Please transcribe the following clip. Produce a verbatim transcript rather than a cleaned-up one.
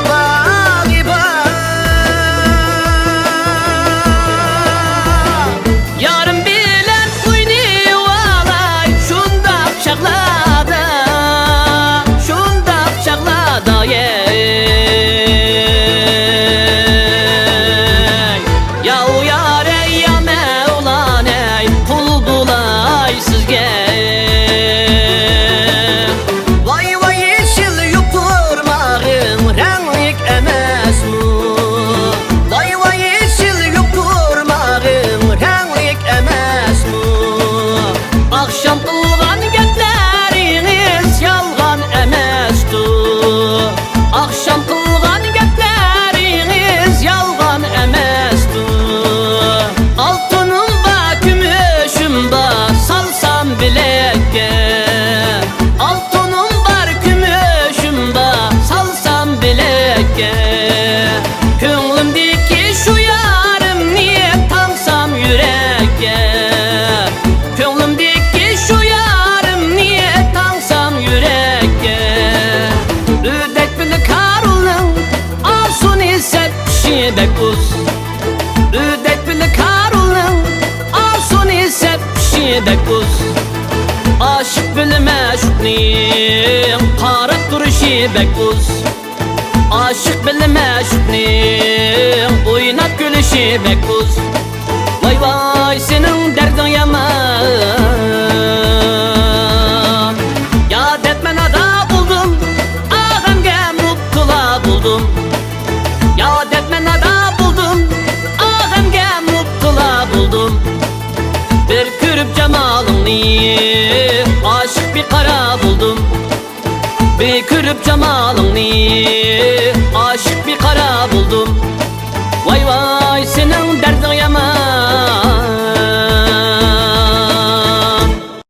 باغى بار. يارىم بىلەن ئوينىۋالاي شۇنداق چاغلاردا، شۇنداق چاغلاردا، ئەي. ياۋ يار ئەي، يا مەۋلان ئەي، قۇل بولاي سىزگە. ۋاي ۋاي يېشىل يوپۇرماغىڭ رەڭلىك ئەمەسمۇ؟ ۋاي ۋاي يېشىل يوپۇرماغىڭ رەڭلىك ئەمەسمۇ؟ ئاخشام قىلغان گەپلىرىڭىز يالغان ئەمەستۇ؟ ئاخشام قىلغان گەپلىرىڭىز يالغان ئەمەستۇ؟ ئالتۇنۇم بار، كۈمۈشۈم بار، سالسام بىلەككە. ئالتۇنۇم بار، كۈمۈشۈم بار، سالسام بىلەككە. كۆڭلۈمدىكى شۇ يارىمنى تاڭسام يۈرەككە. كۆڭلۈمدىكى شۇ يارىمنى تاڭسام يۈرەككە. ئۆردەك بىلەن كارۇلنىڭ ئاسۇنى سەپىشى بەك ئۇز. ئۆردەك بىلەن كارۇلنىڭ ئاسۇنى سەپىشى بەك ئۇز. ئاشىق بىلەن مەشۇقنىڭ قاراپ تۇرۇشى بەك ئۇز. ئاشىق بىلەن مەشۇقنىڭ ئويناپ كۈلۈشى بەك ئۇز. ۋاي ۋاي سېنىڭ دەردىڭ يامان. يا دەپ مەن ئادا بولدۇم، ئاغەمگە مۇپتىلا بولدۇم. يا دەپ مەن ئادا بولدۇم، ئاغەمگە مۇپتىلا بولدۇم. بىر كۆرۈپ جامالىڭنى ئاشىق بىقارار بولدۇم. بىر كۆرۈپ جامالىڭنى